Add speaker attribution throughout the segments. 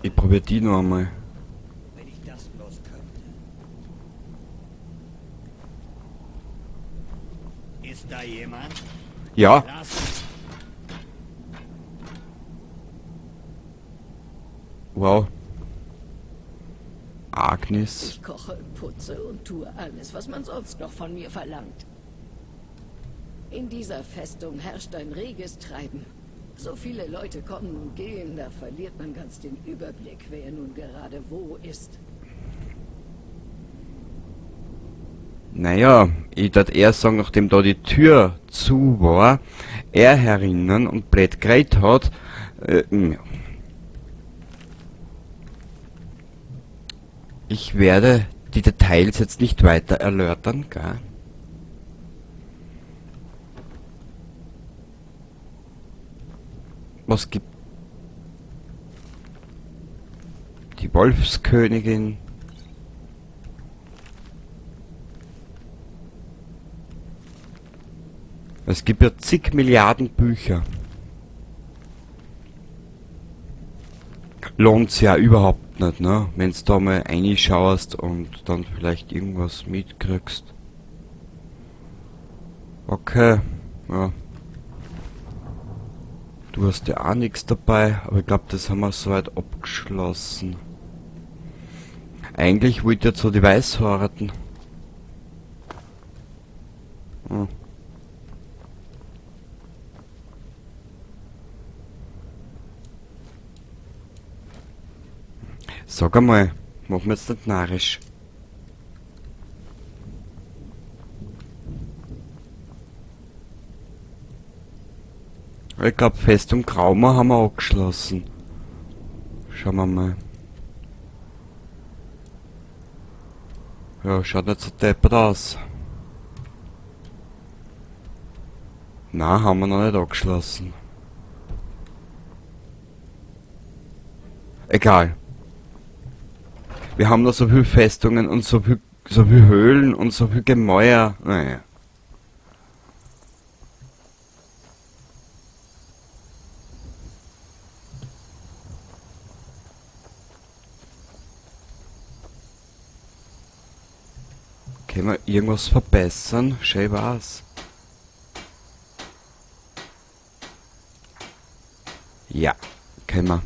Speaker 1: Ich probiere die noch einmal.
Speaker 2: Wenn ich das bloß könnte. Ist da jemand?
Speaker 1: Ja.
Speaker 2: Lass
Speaker 1: Wow. Agnes.
Speaker 3: Ich koche, putze und tue alles, was man sonst noch von mir verlangt. In dieser Festung herrscht ein reges Treiben. So viele Leute kommen und gehen, da verliert man ganz den Überblick, wer nun gerade wo ist.
Speaker 1: Naja, ich würd eher sagen, nachdem da die Tür zu war, er herinnen und blöd geredet hat, ja. Ich werde die Details jetzt nicht weiter erläutern, gell? Was gibt die Wolfskönigin? Es gibt ja zig Milliarden Bücher. Lohnt's ja überhaupt nicht, ne? Wenn's da mal reinschaust und dann vielleicht irgendwas mitkriegst. Okay, ja. Du hast ja auch nix dabei, aber ich glaub, das haben wir soweit abgeschlossen. Eigentlich wollte ich jetzt so die Weißhaarten. Sag einmal, machen wir jetzt nicht narrisch. Ich glaub, Festung Grauma haben wir abgeschlossen. Schauen wir mal. Ja, schaut nicht so deppert aus. Na, haben wir noch nicht abgeschlossen. Egal. Wir haben noch so viele Festungen und so viel Höhlen und so viel Gemäuer. Naja. Können wir irgendwas verbessern? Schön war's. Ja, können wir.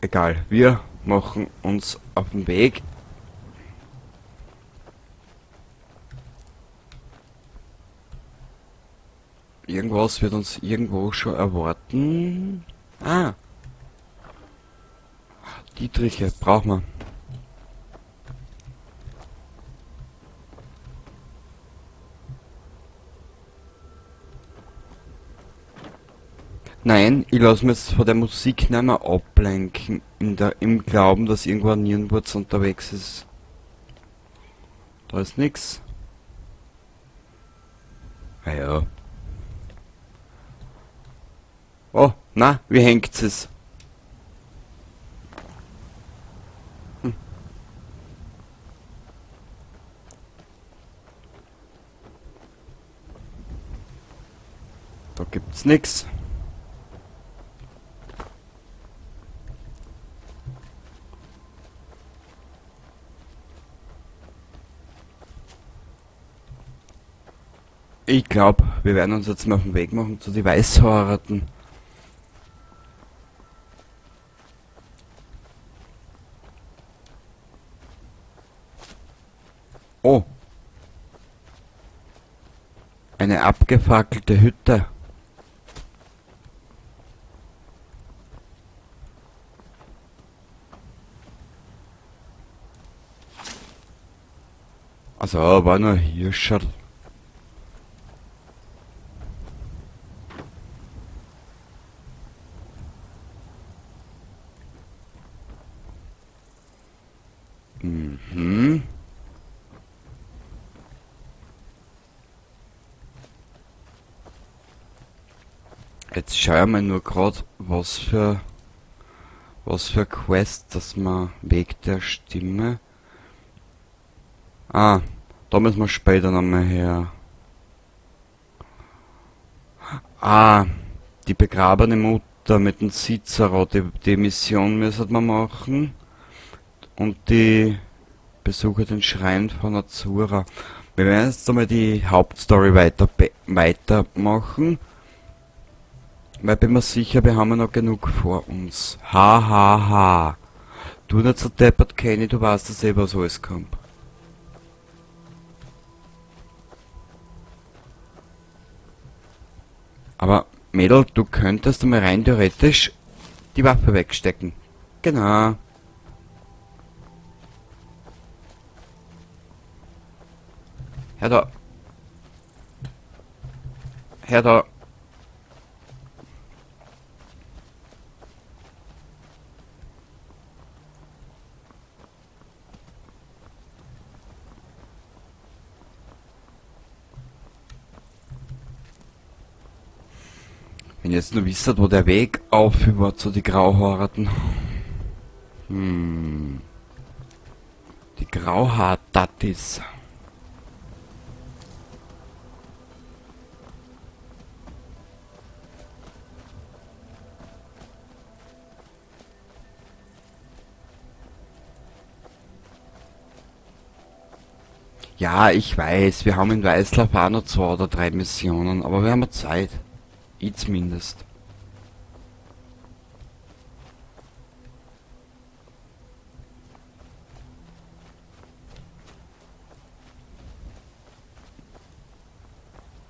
Speaker 1: Egal, wir machen uns auf den Weg. Irgendwas wird uns irgendwo schon erwarten. Ah. Dietriche brauchen wir. Nein, ich lass mich jetzt von der Musik nicht mehr ablenken, im Glauben, dass irgendwo ein Nierenwurz unterwegs ist. Da ist nix. Ah ja. Oh, na, wie hängt's es? Da gibt's nix. Ich glaub, wir werden uns jetzt mal auf den Weg machen zu den Weißhaarigen. Oh. Eine abgefackelte Hütte. Also, war nur Hirscherl. Jetzt schau ich mal nur grad, was für Quest, dass man Weg der Stimme. Ah, da müssen wir später nochmal her. Ah, die begrabene Mutter mit dem Cicero, die Mission müssen wir machen. Und die Besuche den Schrein von Azura. Wir werden jetzt einmal die Hauptstory weitermachen. Weil bin mir sicher, wir haben ja noch genug vor uns. Ha ha ha. Du nicht so deppert, Kenny, du weißt das eh, was alles kommt. Aber Mädel, du könntest einmal rein theoretisch die Waffe wegstecken. Genau. Her da. Her da. Wenn ihr jetzt nur wisst, wo der Weg auf war zu die Grauhaarten. Hm. Die Grauhaar-Tattis. Ja, ich weiß, wir haben in Weißlauf auch noch 2 oder 3 Missionen, aber wir haben ja Zeit. Ich zumindest.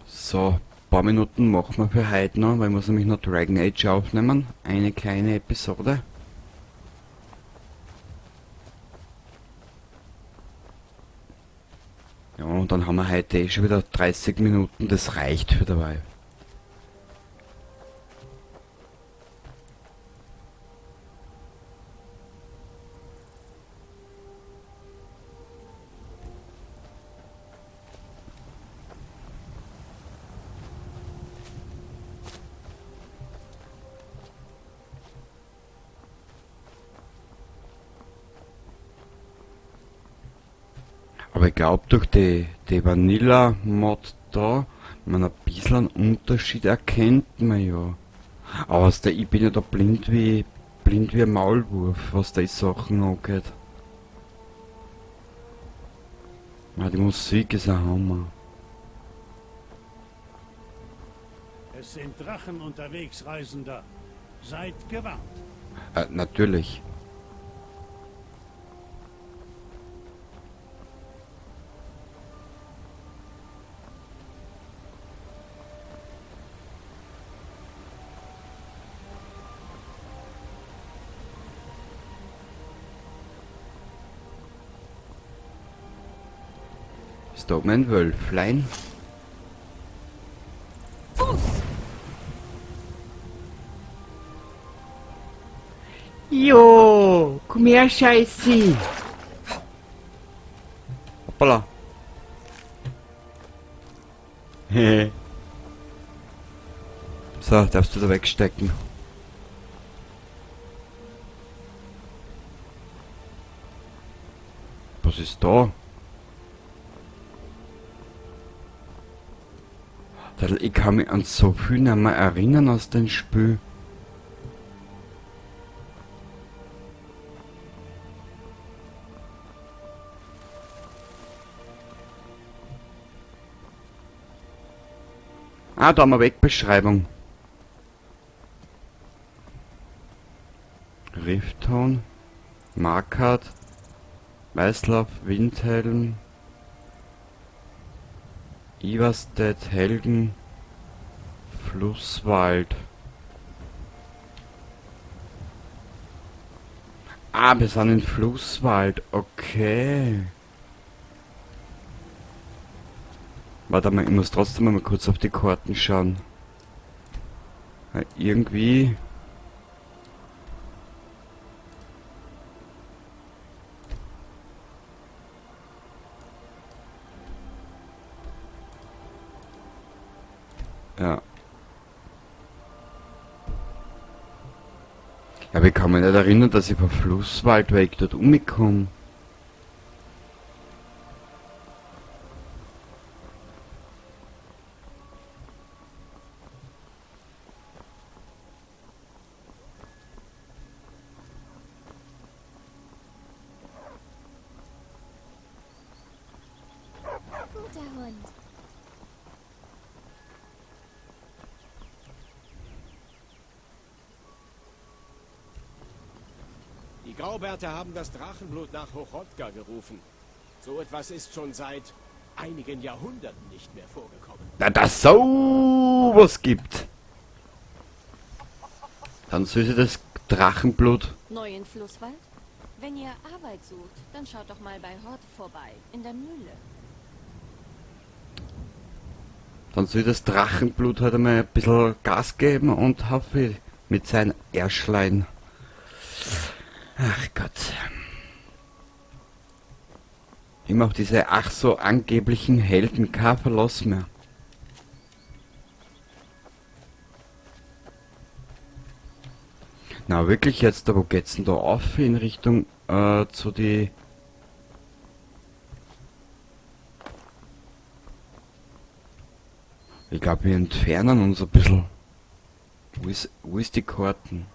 Speaker 1: So, ein paar Minuten machen wir für heute noch, weil ich muss nämlich noch Dragon Age aufnehmen. Eine kleine Episode. Ja, und dann haben wir heute eh schon wieder 30 Minuten, das reicht für dabei. Aber ich glaub, durch die Vanilla-Mod da, man ein bisschen einen Unterschied erkennt man ja. Aber was der, ich bin ja da blind wie ein Maulwurf, was die Sachen angeht. Ja, die Musik ist ein Hammer.
Speaker 2: Es sind Drachen unterwegs, Reisender. Seid gewarnt.
Speaker 1: Natürlich. Ist da mein Wölflein?
Speaker 3: Fuß!
Speaker 1: Jo, komm her, Scheiße! Hoppala! So, darfst du da wegstecken. Was ist da? Ich kann mich an so viel nicht mehr erinnern aus dem Spiel. Ah, da haben wir Wegbeschreibung. Rifthoun, Markarth, Weißlauf, Windhelm, Ivarstead, Helgen, Flusswald. Ah, wir sind in Flusswald. Okay. Warte mal, ich muss trotzdem mal kurz auf die Karten schauen. Weil irgendwie... Ja. Ja, aber ich kann mich nicht erinnern, dass ich vom Flusswaldweg dort umgekommen.
Speaker 4: Guter Hund.
Speaker 5: Die Graubärte haben das Drachenblut nach Horodka gerufen. So etwas ist schon seit einigen Jahrhunderten nicht mehr vorgekommen.
Speaker 1: Na, dass so was gibt. Dann soll sie das Drachenblut.
Speaker 6: Neu in Flusswald? Wenn ihr Arbeit sucht, dann schaut doch mal bei Hort vorbei, in der Mühle.
Speaker 1: Dann soll das Drachenblut halt einmal ein bisschen Gas geben und Haffi mit seinen Ärschlein. Ach Gott. Immer auf diese ach so angeblichen Helden, kein Verlass mehr. Na wirklich jetzt, wo geht's denn da auf in Richtung zu die... Ich glaub, wir entfernen uns ein bisschen. Wo ist die Karten?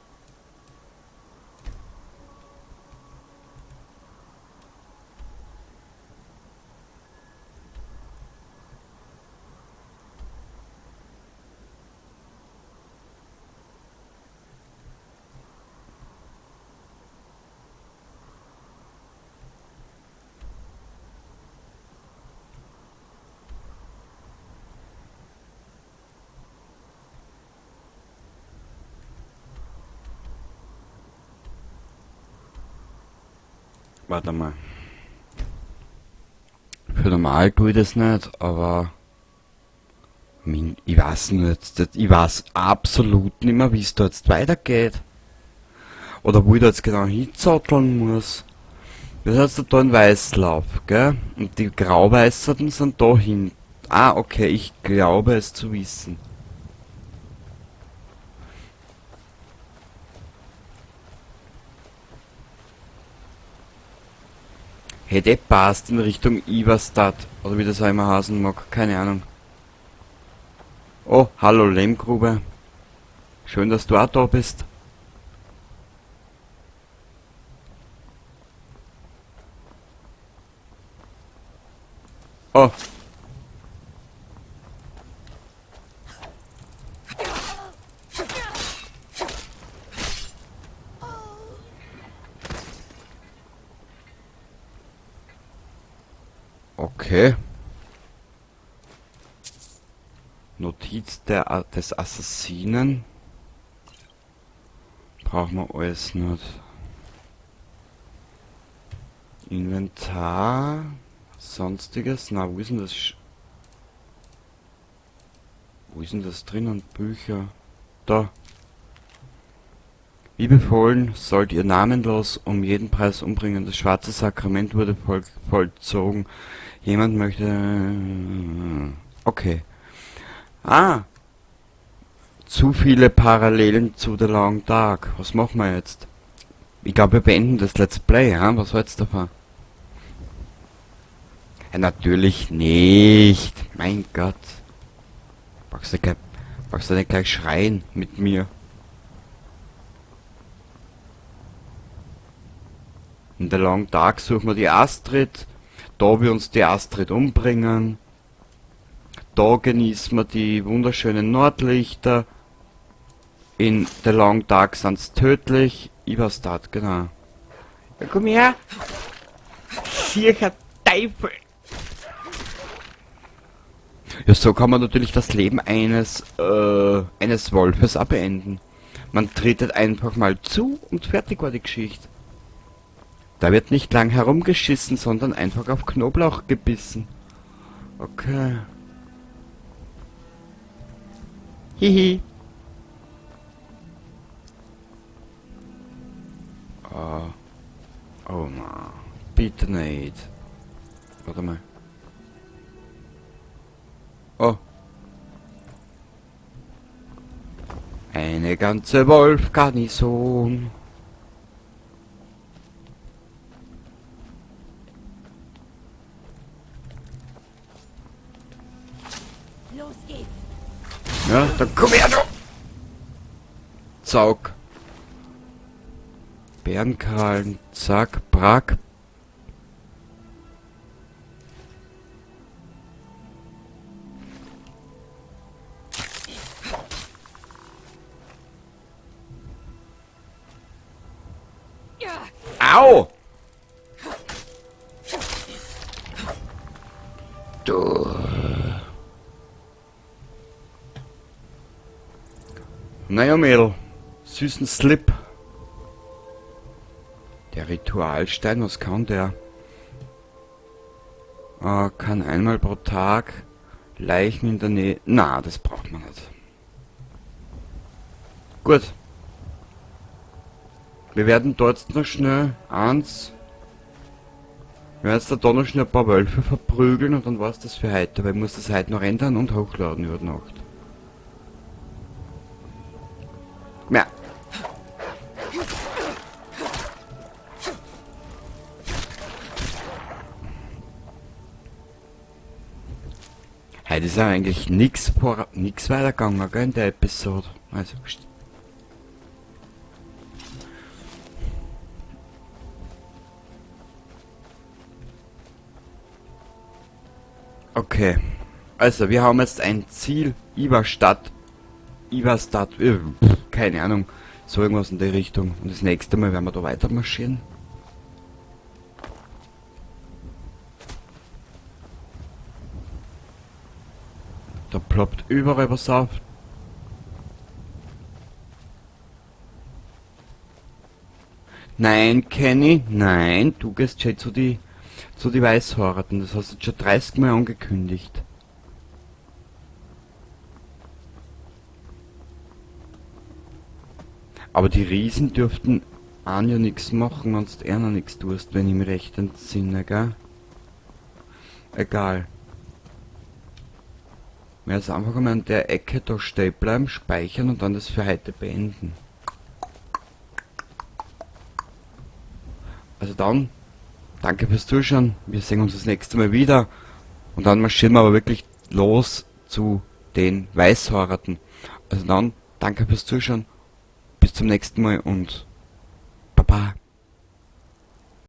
Speaker 1: Warte mal. Für normal tue ich das nicht, aber ich weiß nicht, ich weiß absolut nicht mehr, wie es da jetzt weitergeht. Oder wo ich da jetzt genau hinzotteln muss. Das heißt da ein Weißlauf, gell? Und die Grauweißerten sind da hin. Ah, okay, ich glaube es zu wissen. Hätte passt in Richtung Ivarstatt, oder wie das auch immer heißen mag, keine Ahnung. Oh, hallo Lehmgrube. Schön, dass du auch da bist. Oh. Okay. Notiz des Assassinen. Brauchen wir alles nicht. Inventar. Sonstiges. Na, wo ist denn das? Wo ist denn das drinnen? Bücher. Da. Wie befohlen, sollt ihr namenlos um jeden Preis umbringen. Das schwarze Sakrament wurde vollzogen. Jemand möchte... Okay. Ah! Zu viele Parallelen zu The Long Dark. Was machen wir jetzt? Ich glaube, wir beenden das Let's Play, ja? Was hältst du davon? Ja, natürlich nicht. Mein Gott. Brauchst du nicht gleich schreien mit mir? In The Long Dark suchen wir die Astrid. Da wir uns die Astrid umbringen. Da genießen wir die wunderschönen Nordlichter. In The Long Dark sind's tödlich. Ivarstatt, genau. Ja, komm her! Siercher Teufel! Ja, so kann man natürlich das Leben eines Wolfes auch beenden. Man tretet einfach mal zu und fertig war die Geschichte. Da wird nicht lang herumgeschissen, sondern einfach auf Knoblauch gebissen. Okay. Hihi. Oh. Oh Mann. Bitte nicht. Warte mal. Oh. Eine ganze Wolfgarnison.
Speaker 6: Los geht's.
Speaker 1: Ja, dann komm her, du! Zaug. Bärenkrallen, zack, brack. Au! Du. Naja, Mädel. Süßen Slip. Der Ritualstein, was kann der? Kann einmal pro Tag Leichen in der Nähe... Na, das braucht man nicht. Gut. Wir werden dort noch schnell eins... Wir werden jetzt da noch schnell ein paar Wölfe verprügeln und dann war's das für heute, weil ich muss das heute noch ändern und hochladen über Nacht. Ja. Heute ist ja eigentlich nix weitergegangen, gell, in der Episode. Also, pst. Okay. Also, wir haben jetzt ein Ziel, Ivarstatt, keine Ahnung, so irgendwas in die Richtung. Und das nächste Mal werden wir da weiter marschieren. Da ploppt überall was auf. Nein, Kenny, nein, du gehst schon zu die Weißhaarigen. Das hast du schon 30 Mal angekündigt. Aber die Riesen dürften auch ja nichts machen, wenn du eh noch nichts tust, wenn ich mich recht entsinne, gell? Egal. Wir jetzt einfach einmal an der Ecke da stehen bleiben, speichern und dann das für heute beenden. Also dann, danke fürs Zuschauen. Wir sehen uns das nächste Mal wieder. Und dann marschieren wir aber wirklich los zu den Weißhaarigen. Also dann, danke fürs Zuschauen. Bis zum nächsten Mal und Baba.